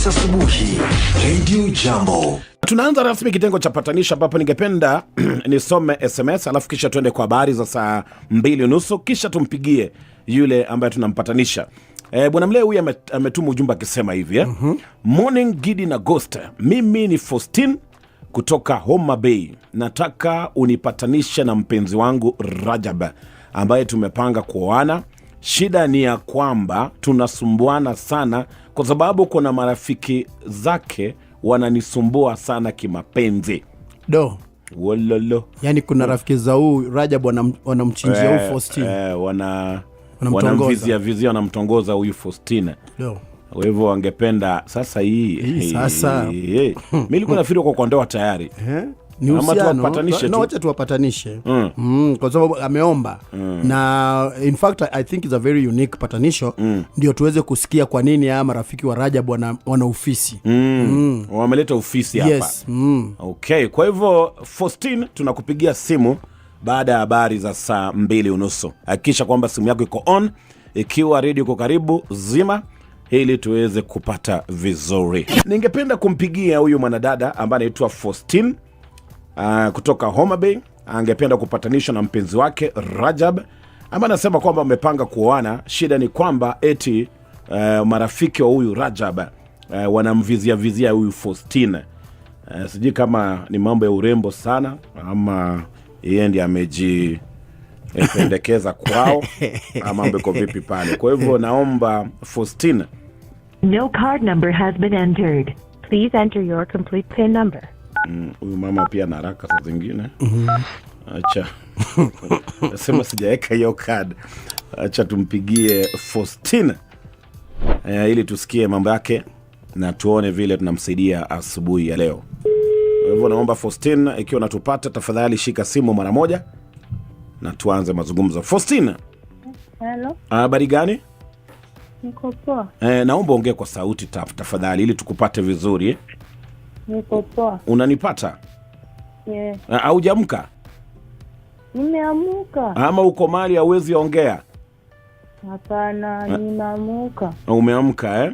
9 asubuhi, Radio Jambo. Tunaanza rasmi kitengo cha patanisho ambapo ningependa nisome SMS alafu kisha tuende kwa habari za saa 2:30, kisha tumpigie yule ambaye tunampatanisha. Bwana Mlee huyu ametuma ujumbe akisema hivi eh? Morning Gidi na Ghost, mimi ni Faustin kutoka Homa Bay, nataka unipatanishe na mpenzi wangu Rajab ambaye tumepanga kuoana. Shida ni ya kwamba tunasumbuana sana kwa sababu kuna marafiki zake wananisumbua sana kimapenzi. Do. Wololo. Yani kuna rafiki za huu Rajab wanamchinjia huu Faustin. Wana Wanamtongoza. Wanamvizia vizia, wanamtongoza huyu Faustin. Do. Kwa hivyo wangependa sasa hii Hii sasa. Mi nilikuwa nafikiri uko kwa ndoa tayari. Eh? Ni Ama uhusiano. tuwapatanishe No, tu. wacha tuwapatanishe kwa sababu ameomba na in fact I think it's a very unique patanisho ndio tuweze kusikia kwa nini haya marafiki wa Rajab wana ufisi. Wameleta ufisi hapa. Yes. Okay, kwa hivyo Faustin, tunakupigia simu baada ya habari za saa 2:30. Hakikisha kwamba simu yako iko on, ikiwa redio iko karibu, zima ili tuweze kupata vizuri. Ningependa kumpigia huyu mwanadada ambaye anaitwa Faustin kutoka Homa Bay. Angependa kupatanishwa na mpenzi wake Rajab ambaye anasema kwamba wamepanga kuoana. Shida ni kwamba eti marafiki wa huyu Rajab wanamvizia vizia huyu Faustin. Sijui kama ni mambo ya urembo sana ama yeye ndiye amejipendekeza kwao ama mambo iko vipi pale. Kwa hivyo naomba Faustin. No card number has been entered. Please enter your complete PIN number. Huyu mama pia na haraka saa zingine. Acha nasema sijaweka hiyo card. Acha tumpigie Faustin ili tusikie mambo yake na tuone vile tunamsaidia asubuhi ya leo. Kwa hivyo naomba Faustin, ikiwa unatupata, tafadhali shika simu mara moja na tuanze mazungumzo. Faustin, Hello, habari gani? Niko poa. Naomba ongee kwa sauti tafadhali ili tukupate vizuri. Niko poa. Unanipata? Yeah. Haujamka Nimeamuka. Ama uko mahali hauwezi ongea? Hapana, nimeamuka. Umeamka, eh?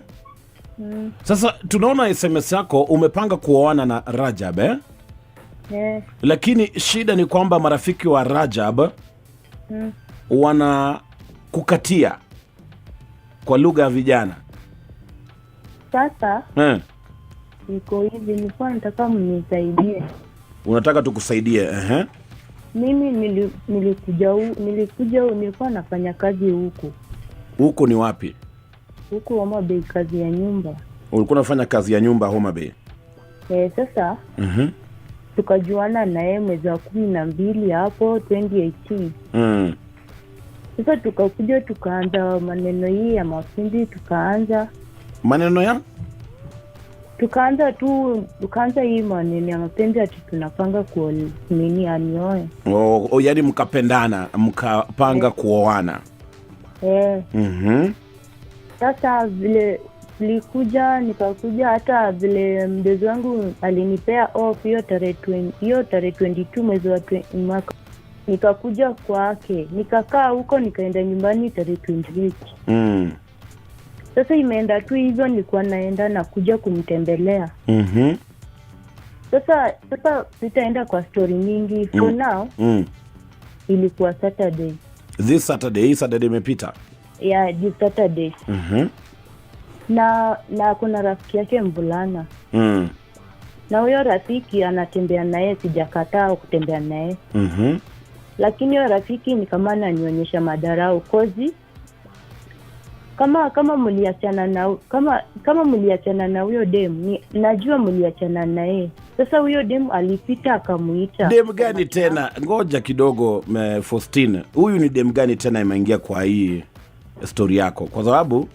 Mm. Sasa tunaona SMS yako, umepanga kuoana na Rajab, eh? Yeah. Lakini shida ni kwamba marafiki wa Rajab wana kukatia kwa lugha ya vijana. Sasa eh? iko hivi, nilikuwa nataka mnisaidie. Unataka tukusaidie? Ehe. Mimi nilikuja nilikuwa nafanya kazi huku. Huku ni wapi? Huku Homa Bay, kazi ya nyumba. Ulikuwa unafanya kazi ya nyumba Homa Bay? Eh, sasa tukajuana na yeye mwezi wa 12 hapo 2018. Sasa tukakuja tukaanza maneno hii ya mapenzi, tukaanza Maneno ya tukaanza tu tukaanza hii maneno ya mapenzi ati tunapanga kuo nini, anioe. Oh, yani mkapendana, mkapanga kuoana. Eh, sasa vile tulikuja, nikakuja, hata vile mdozi wangu alinipea off hiyo tarehe 22 mwezi wa mwaka, nikakuja kwake, nikakaa huko, nikaenda nyumbani tarehe 28. Sasa imeenda tu hivyo, nilikuwa naenda na kuja kumtembelea. Sasa sitaenda kwa story mingi for now. Ilikuwa Saturday. This Saturday, hii Saturday imepita. Yeah, this Saturday. Na kuna rafiki yake mvulana na huyo rafiki anatembea naye, sijakataa kutembea naye, lakini huyo rafiki ni kama ananionyesha madharau, 'cause kama mliachana na huyo dem, najua mliachana naye. Sasa huyo dem alipita akamuita. Dem gani tena? Ngoja kidogo, Faustine, huyu ni dem gani tena imeingia kwa hii stori yako? Kwa sababu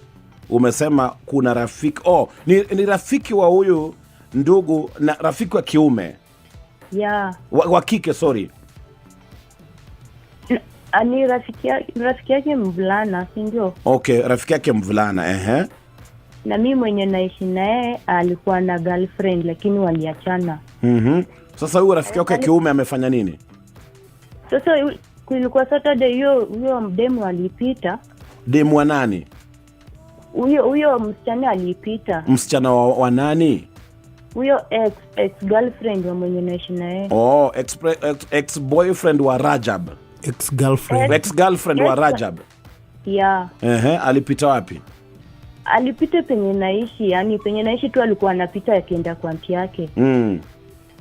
umesema kuna rafiki, oh, ni rafiki wa huyu ndugu na rafiki wa kiume wa kike, sorry. Ni rafiki yake mvulana, si ndio? Okay, rafiki yake mvulana, ehe. Na mi mwenye naishi naye alikuwa na girlfriend lakini waliachana. Sasa huyu rafiki yake wa kiume amefanya nini? Sasa kulikuwa Saturday, hiyo huyo mdemu alipita. Demu wa nani? Huyo msichana alipita. Msichana wa nani? Huyo ex girlfriend wa mwenye naishi na yeye. Oh, ex boyfriend wa Rajab. Ex girlfriend. Ex girlfriend wa Rajab. Yeah. Ehe, alipita wapi? Alipita penye naishi, yani penye naishi tu alikuwa anapita akienda kwa auntie yake.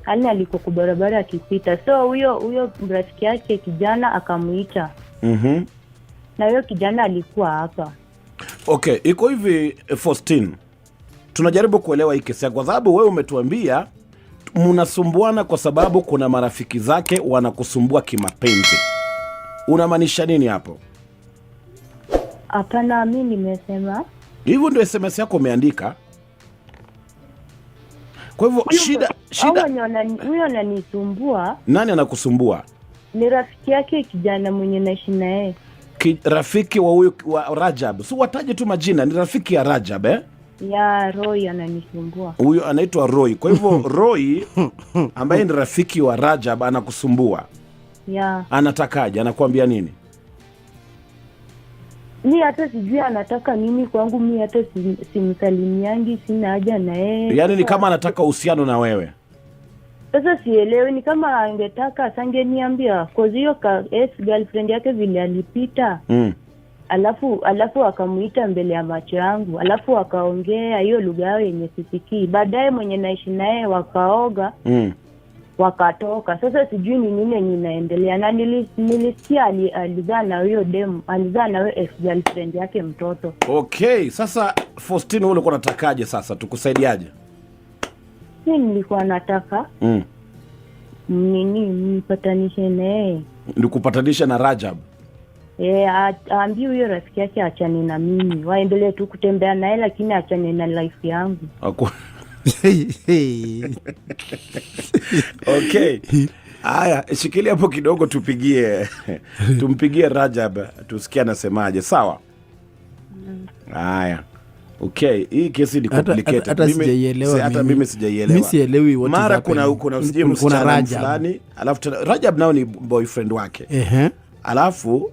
Yaani alikuwa kwa barabara akipita. So huyo rafiki yake kijana akamuita. Na huyo kijana alikuwa hapa. Okay, iko hivi, Faustine. Tunajaribu kuelewa hii kesi yako kwa sababu wewe umetuambia mnasumbuana kwa sababu kuna marafiki zake wanakusumbua kimapenzi. Unamaanisha nini hapo? Hapana, mi nimesema Hivyo ndio SMS yako umeandika. Kwa hivyo shida Au shida huyo ananisumbua nani anakusumbua? Ni rafiki yake kijana mwenye naishi na yeye. Rafiki wa huyu wa Rajab. Si wataje tu majina, ni rafiki ya Rajab, eh? Ya Roy ananisumbua. Huyo anaitwa Roy. Kwa hivyo Roy ambaye ni rafiki wa Rajab anakusumbua. Ya. Anatakaje? Anakuambia nini? Mi hata sijui anataka nini kwangu, mi hata simsalimiangi, sina haja na yeye. Yaani ni kama anataka uhusiano na wewe. Sasa sielewi, ni kama angetaka asangeniambia, cause hiyo ex girlfriend yake vile alipita. Alafu akamuita mbele ya macho yangu, alafu akaongea hiyo lugha yao yenye sisikii. Baadaye mwenye naishi naye wakaoga, wakatoka. Sasa sijui ni nini yenye inaendelea. Na nilisikia alizaa na huyo demu, alizaa na huyo ex girlfriend yake mtoto. Okay, sasa Faustine, wewe ulikuwa unatakaje sasa? Tukusaidiaje? Mimi nilikuwa nataka nini, nipatanishe na yeye. Nikupatanisha na Rajab. Aambie huyo rafiki yake achane na mimi, waendelee tu kutembea naye, lakini achane na life yangu. Okay. Haya, shikilia hapo kidogo, tumpigie Rajab tusikie anasemaje, sawa? Haya. Okay, hii kesi ni complicated. Hata sijaielewa Hata mimi. mimi sijaielewa. Mimi sielewi what is Mara kuna happening. kuna sijui Kuna msichana Rajab. fulani, alafu tena Rajab nao ni boyfriend wake. Alafu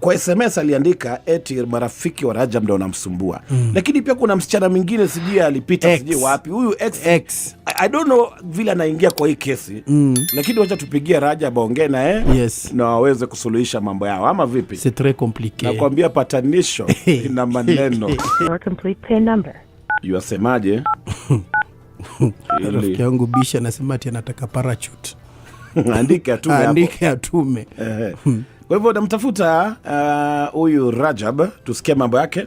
kwa SMS aliandika eti marafiki wa Rajab ndio wanamsumbua. Lakini pia kuna msichana mwingine sijui alipita Ex. sijui wapi. Huyu ex, Ex. I don't know vile anaingia kwa hii kesi. Lakini wacha tupigie Rajab aongee naye na waweze kusuluhisha mambo yao ama vipi? C'est très compliqué. Nakwambia patanisho ina maneno. Your complete PIN number. Yuasemaje? Rafiki yangu Bisha anasema ati anataka parachute. Andike atume hapo. Andike atume. Kwa hivyo namtafuta huyu Rajab tusikie mambo yake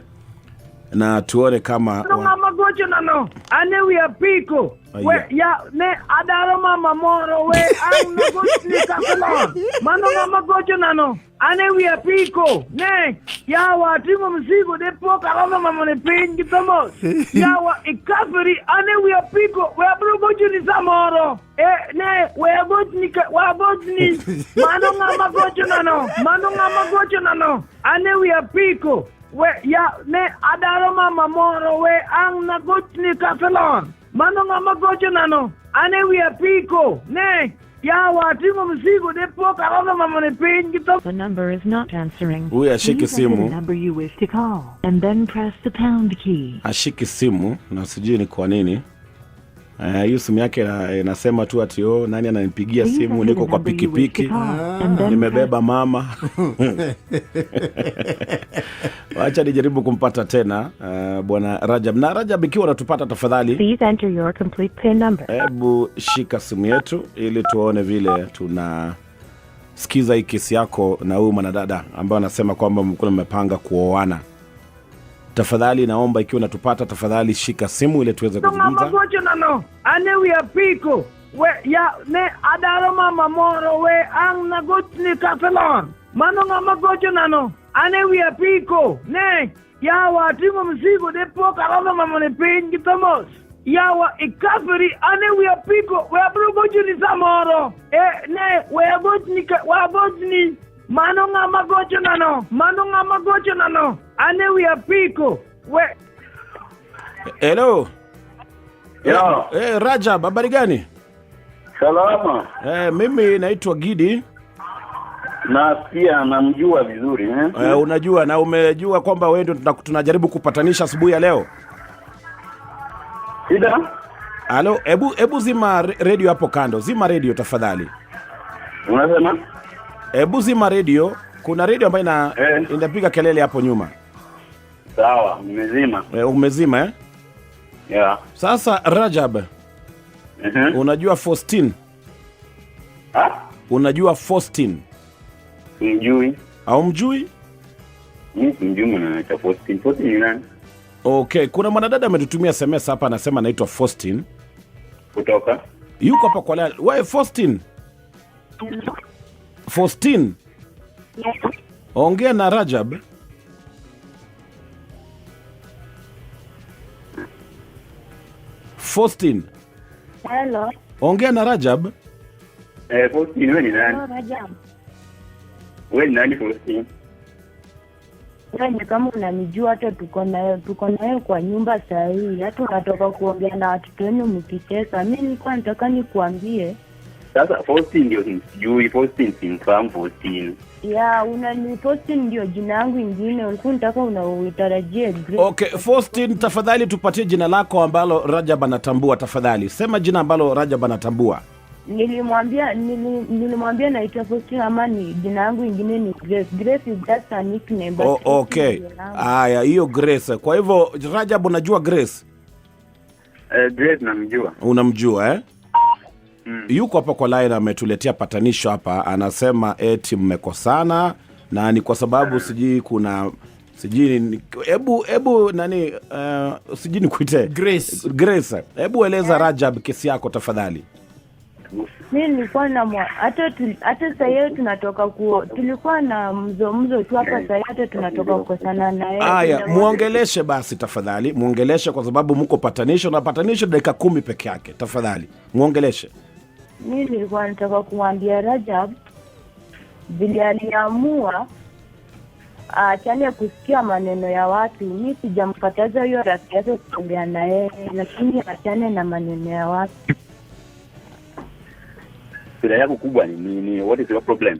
na tuone kama Mama gocho nano ane wi apiko we ya ne adaro mama moro we ang na gocho ni kasalon mano mama gocho nano ane wi apiko ne yawa timo msigo de poka romo mama ne piny gi thomo yawa ikafiri ane wi apiko we abro gocho ni samoro e ne we agoch ni we agoch ni mano ng'ama gocho nano mano ng'ama gocho nano ane wi apiko we ya ne adaro mama moro we ang na goch ni kasalon mano ng'ama gocho nano ane wi apiko ne yawa timo msigo de poka romo mama ne piny gi thomo. The number is not answering. Huyu ashiki Please enter the simu. number you wish to call and then press the pound key. Ashiki simu na sijui ni kwa nini. Hiyo simu yake inasema tu ati oh, nani ananipigia Please simu, enter niko the kwa number you wish to pikipiki call and then nimebeba mama. Wacha nijaribu kumpata tena bwana Rajab. Na Rajab, ikiwa unatupata tafadhali, Please enter your complete PIN number. hebu shika simu yetu ili tuone vile tunasikiza hii kesi yako na huyu mwanadada ambaye anasema kwamba mlikuwa mmepanga kuoana. Tafadhali naomba ikiwa unatupata tafadhali shika simu ili tuweze Ng'ama kuzungumza. gocho nano ane wi apiko we ya ne adaro mama moro we ang na goch ni kasalon mano ng'ama gocho nano ane wi apiko ne yawa timo msigo de poka romo mama ne piny gi thomos yawa ikafiri ane wi apiko we abro gocho ni samoro e ne we agoch ni we agoch ni mano ng'ama gocho nano mano ng'ama gocho nano ane wi apiko we. Hello. Ya. Rajab, habari gani? Salama. Mimi naitwa Gidi. Na pia namjua vizuri eh? Unajua na umejua kwamba wewe ndio tunajaribu kupatanisha asubuhi ya leo. Shida? Halo, hebu zima redio hapo kando, zima redio tafadhali. Unasema? Hebu zima redio, kuna redio ambayo inapiga kelele hapo nyuma. Sawa, nimezima. Umezima eh? Yeah. Sasa Rajab, unajua Faustin? Ha? Unajua Faustin? Simjui. Haumjui? Mimi simjui mwana Faustin. Faustin ni nani? Okay, kuna mwanadada ametutumia SMS hapa anasema anaitwa Faustin. Kutoka? Yuko hapa kwa leo. Wewe Faustin. Faustin. Yes. Ongea na Rajab. Faustin. Hello. Ongea na Rajab. Faustin, wewe ni nani? Hello, Rajab. Wewe ni nani Faustin? Wewe ni kama unanijua, hata tuko nayo kwa nyumba saa hii, hata unatoka kuongea na watoto wenu mkicheka. Mimi nilikuwa nataka nikuambie. Sasa Faustin ndio simjui, Faustin simfahamu Faustin. Ya, unani Faustin ndio jina yangu ingine, ulikuwa unataka unautarajie Grace. Okay, Faustin, tafadhali tupatie jina lako ambalo Rajab anatambua tafadhali. Sema jina ambalo Rajab anatambua. Nilimwambia naitwa Faustin ama ni jina yangu ingine ni Grace. Grace is just a nickname, but Okay. ndio langu. Haya, hiyo Grace. Kwa hivyo Rajab, unajua Grace? Grace namjua. Unamjua eh? Yuko hapa kwa line ametuletea patanisho hapa, anasema eti mmekosana na ni kwa sababu sijui kuna sijui hebu nani sijui nikuite Grace. Grace, hebu eleza Rajab kesi yako tafadhali. Mimi nilikuwa na hata sasa hivi tunatoka tulikuwa na mzo tu hapa sasa, hata tunatoka kukosana na yeye. Haya, muongeleshe basi tafadhali, muongeleshe kwa sababu mko patanisho na patanisho dakika 10 peke yake, tafadhali muongeleshe. Mimi nilikuwa nataka kumwambia Rajab vile aliamua aachane kusikia maneno ya watu. Mimi sijamkataza hiyo rafiki yake kutembea na yeye, lakini aachane na maneno ya watu. Shida yako kubwa ni nini? What is your problem?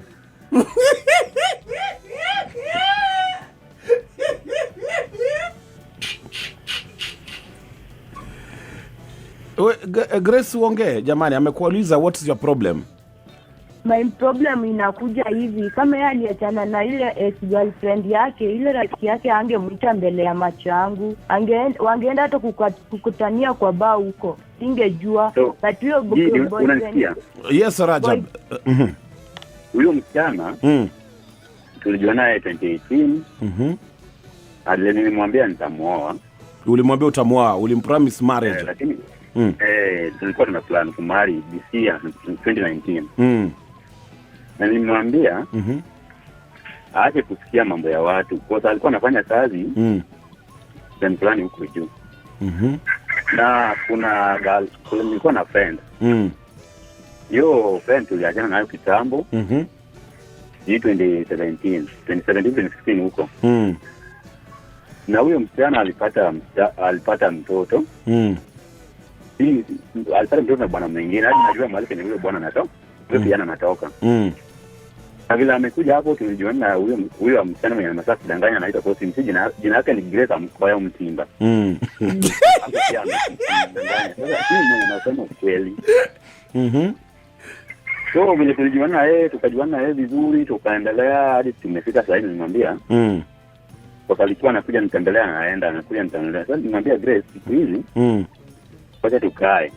Grace, uongee jamani, amekuuliza what is your problem? My problem inakuja hivi, kama yeye aliachana na ile ex girlfriend yake, ile rafiki yake angemwita mbele ya macho yangu, wangeenda hata kukutania kwa baa huko, singejua. So, but huyo unanisikia? Yes, Rajab. Huyo msichana tulijua naye 2018. Nilimwambia nitamuoa. Ulimwambia utamuoa, ulimpromise marriage. Lakini tulikuwa tuna plan kumari this year 2019. Na nilimwambia aache kusikia mambo ya watu kwa sababu alikuwa anafanya kazi sehemu fulani huko juu. Na kuna girl, nilikuwa na friend. Hiyo friend tuliachana nayo kitambo. Hii 2017 2016 huko. Na huyo msichana alipata mtoto. Alipata mtoto na bwana mwingine. Hadi najua mahali penye huyo bwana anatoka. Huyo kijana anatoka. Na vile amekuja hapo tulijuana na huyo msichana mwenye masaa kudanganya anaitwa Kosi. Jina yake ni Grace Amkoya Mtimba. Sasa mimi mwenye nasema ukweli. So vile tulijuana yeye, tukajuana yeye vizuri, tukaendelea hadi tumefika sasa hivi nilimwambia. Kwa alikuwa anakuja nitembelea anaenda, anakuja nitembelea. Sasa nilimwambia Grace siku hizi wacha tukae.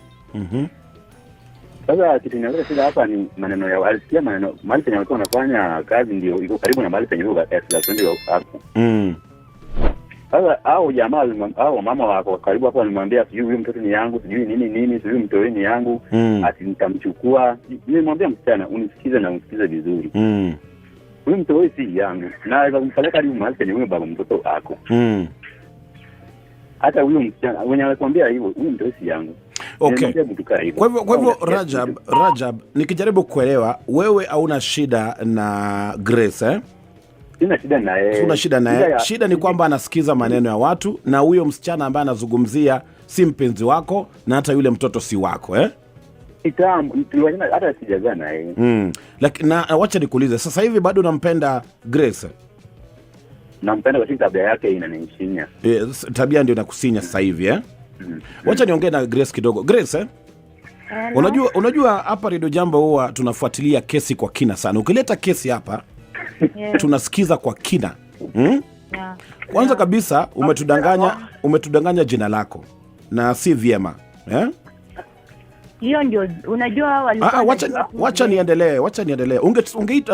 Sasa kitu inaleta shida hapa ni maneno ya alisikia maneno mahali penye walikuwa wanafanya kazi ndio iko karibu na mahali penye huyo ex-girlfriend hapo. Sasa hao jamaa hao mama wako karibu hapo walimwambia sijui huyu mtoto ni yangu, sijui nini nini, sijui mtoto ni yangu, ati nitamchukua. Nilimwambia msichana unisikize na unisikize vizuri. Huyu mtoto si yangu. Na kumpeleka hadi mahali penye huyo baba mtoto ako. Hata huyu msichana mwenye alikwambia hivyo, huyu mtoto si yangu. Okay. Kwa hivyo Rajab, nikijaribu kuelewa, wewe hauna shida na Grace eh? Sina shida na yeye. Sina shida na yeye. Shida ni kwamba anasikiza maneno ya watu na huyo msichana ambaye anazungumzia si mpenzi wako na hata yule mtoto si wako eh? Kitambo tuliwachana, hata sijazaa na yeye. Na wacha nikuulize, sasa hivi bado unampenda Grace? Nampenda, lakini tabia yake inanishinya. Tabia ndio inakusinya sasa hivi eh? Wacha niongee na Grace kidogo. Grace eh? Hello? Unajua hapa Radio Jambo huwa tunafuatilia kesi kwa kina sana. Ukileta kesi hapa tunasikiza kwa kina. Yeah. Kwanza kabisa umetudanganya jina lako na si vyema. Eh? Hiyo ndio unajua walikuwa wanajua tu Wacha Grace. niendelee, wacha niendelee.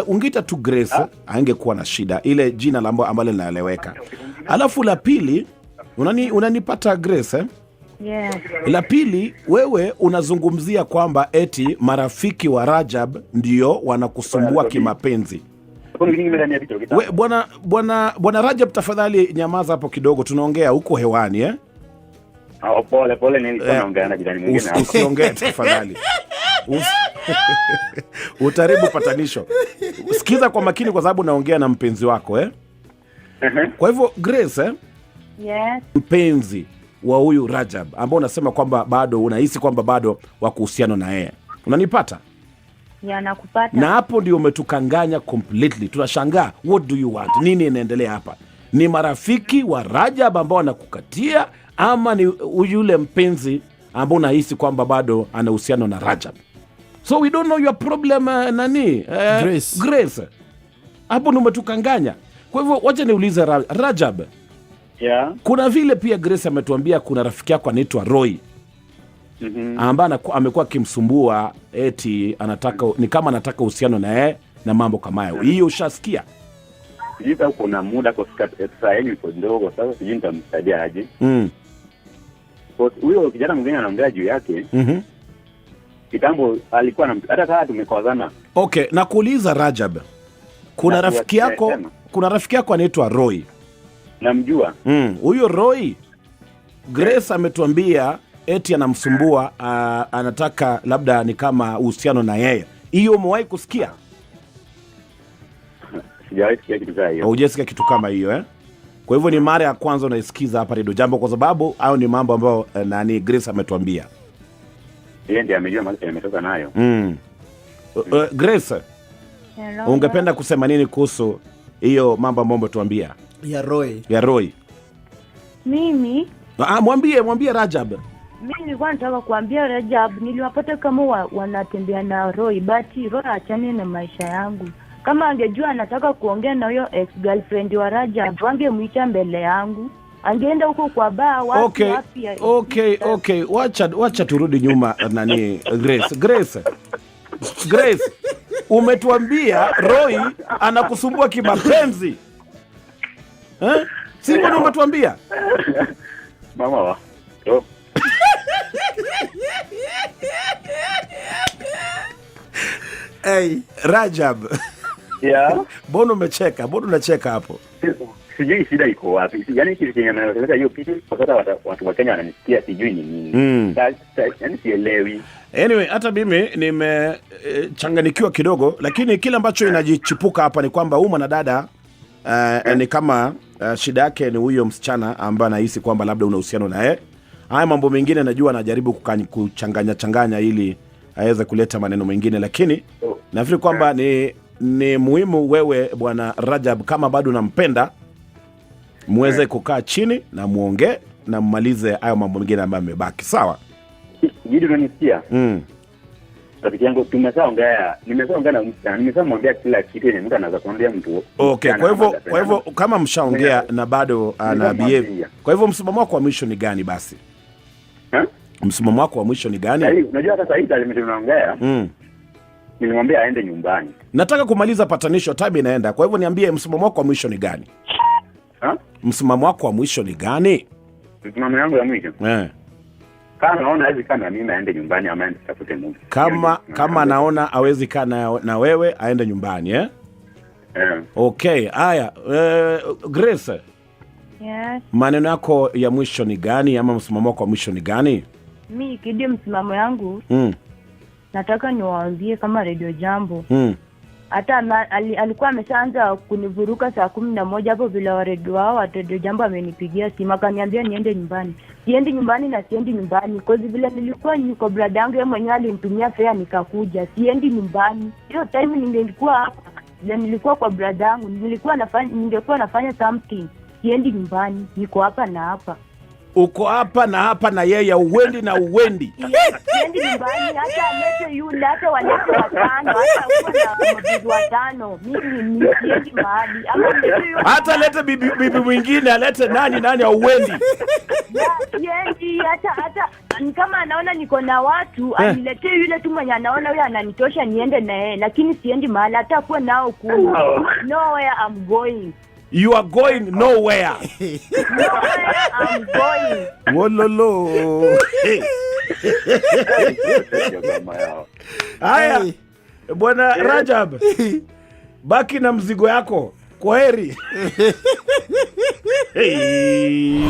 Ungeita tu Grace, angekuwa na shida. Ile jina ambalo linaeleweka. Alafu la pili, unanipata Grace eh? Yes. La pili, wewe unazungumzia kwamba eti marafiki wa Rajab ndio wanakusumbua kimapenzi. We, bwana Rajab, tafadhali nyamaza hapo kidogo, tunaongea huko hewani eh? Pole pole, nilikuwa naongea na jirani mwingine hapo. Usiongee tafadhali. Utaribu patanisho. Sikiza kwa makini kwa sababu naongea na mpenzi wako eh? Kwa hivyo Grace eh? Yes. Mpenzi wa huyu Rajab ambao unasema kwamba bado unahisi kwamba bado wako uhusiano na yeye. Unanipata? Ya, nakupata. Na hapo ndio umetukanganya completely. Tunashangaa, what do you want? Nini inaendelea hapa? Ni marafiki wa Rajab ambao wanakukatia ama ni yule mpenzi ambao unahisi kwamba bado ana uhusiano na Rajab? So we don't know your problem nani? Grace. Grace. Hapo ndio umetukanganya. Kwa hivyo wacha niulize Rajab. Yeah. Kuna vile pia Grace ametuambia kuna rafiki yako anaitwa Roy. Ambaye amekuwa akimsumbua eti anataka, ni kama anataka uhusiano na yeye na mambo kama hayo. Hiyo ushasikia? Sijui kama kuna muda kwa kufika saa yenu iko ndogo sasa, sijui nitamsaidia aje. Huyo kijana mwingine anaongea juu yake. Kitambo alikuwa hata kama tumekozana. Okay, na kuuliza Rajab. Kuna rafiki yako, kuna rafiki yako anaitwa Roy. Namjua. Huyo Roy Grace ametuambia eti anamsumbua, anataka labda ni kama uhusiano na yeye. Hiyo umewahi kusikia? Sijawahi kusikia kitu kama hiyo. Hujasikia kitu kama hiyo eh? Kwa hivyo ni mara ya kwanza unaisikiza hapa Radio Jambo kwa sababu hayo ni mambo ambayo nani Grace ametuambia. Yeye ndiye amejua mambo yametoka nayo. Grace, Hello. ungependa kusema nini kuhusu hiyo mambo ambayo umetuambia? Ya Roy. Ya Roy. Mimi Mwambie Rajab. Mimi nilikuwa nataka kuambia Rajab, niliwapata kama wanatembea na Roy, but Roy achane na maisha yangu. Kama angejua anataka kuongea na huyo ex girlfriend wa Rajab, angemuita mbele yangu. Angeenda huko kwa baa wapi wapi. Okay. Wacha turudi nyuma nani Grace. Grace. Umetuambia Roy anakusumbua kimapenzi. Eh? Si mbona umetuambia? Mama wa. Oh. Hey, Rajab. Yeah. Mbona umecheka? Mbona unacheka hapo? Sijui shida iko wapi. Yaani kitu chenye mnaeleza hiyo kitu kwa sasa watu wa Kenya wananisikia sijui ni nini. Yaani sielewi. Anyway, hata mimi nimechanganikiwa kidogo, lakini kile ambacho inajichipuka hapa ni kwamba huyu mwanadada ni kama shida yake ni huyo msichana ambaye anahisi kwamba labda una uhusiano naye. Haya mambo mengine najua anajaribu kuchanganya changanya ili aweze kuleta maneno mengine, lakini nafikiri kwamba ni muhimu wewe bwana Rajab, kama bado unampenda, muweze kukaa chini na muongee na mmalize hayo mambo mengine ambayo yamebaki. Sawa? Jidi, unanisikia? Rafiki yangu tumeshaongea, nimeshaongea na msichana, nimeshamwambia kila kitu yenye mtu anaweza kuambia mtu. Okay, kwa hivyo kama mshaongea na bado ana behave. Kwa hivyo msimamo wako wa mwisho ni gani basi? Msimamo wako wa mwisho ni gani? Unajua sasa hivi tunaongea. Nilimwambia aende nyumbani. Nataka kumaliza patanisho, time inaenda. Kwa hivyo niambie msimamo wako wa mwisho ni gani? Msimamo wako wa mwisho ni gani? Msimamo wangu wa mwisho. Kama naona hawezi kaa na mimi aende nyumbani ama aende tafute Mungu. Kama naona hawezi kaa na wewe aende nyumbani eh? Okay, haya, Grace. Yes. Maneno yako ya mwisho ni gani ama msimamo wako wa mwisho ni gani? Mimi kidi msimamo yangu. Nataka niwaambie kama Radio Jambo. Hata alikuwa ameshaanza kunivuruka saa 11 hapo vile waredio wao wa redio Jambo amenipigia simu akaniambia niende nyumbani. Siendi nyumbani na siendi nyumbani cause vile nilikuwa niko brother yangu, yeye mwenyewe alinitumia fare nikakuja. Siendi nyumbani. Hiyo time ningekuwa hapa, vile nilikuwa kwa brother yangu, ningekuwa nafanya something. Siendi nyumbani, niko hapa na hapa. Uko hapa na hapa na yeye, uwendi na uwendi. Siendi nyumbani, hata alete yule, hata walete watano, hata kuwa na mabibi watano, mimi ni siendi mahali. Ama nilete yule. Hata alete bibi mwingine, alete nani nani, auwendi. Ya, siendi hata ni kama anaona niko na watu, aniletee yule tu mwenye anaona huyo ananitosha niende na yeye, lakini siendi mahali hata kuwa nao 10. Nowhere I'm going. You are going nowhere. Nowhere I'm going. Wololo. Hey. Ndio kama yao. Haya, Hey. Bwana Rajab, baki na mzigo yako. Kwa heri. Hey.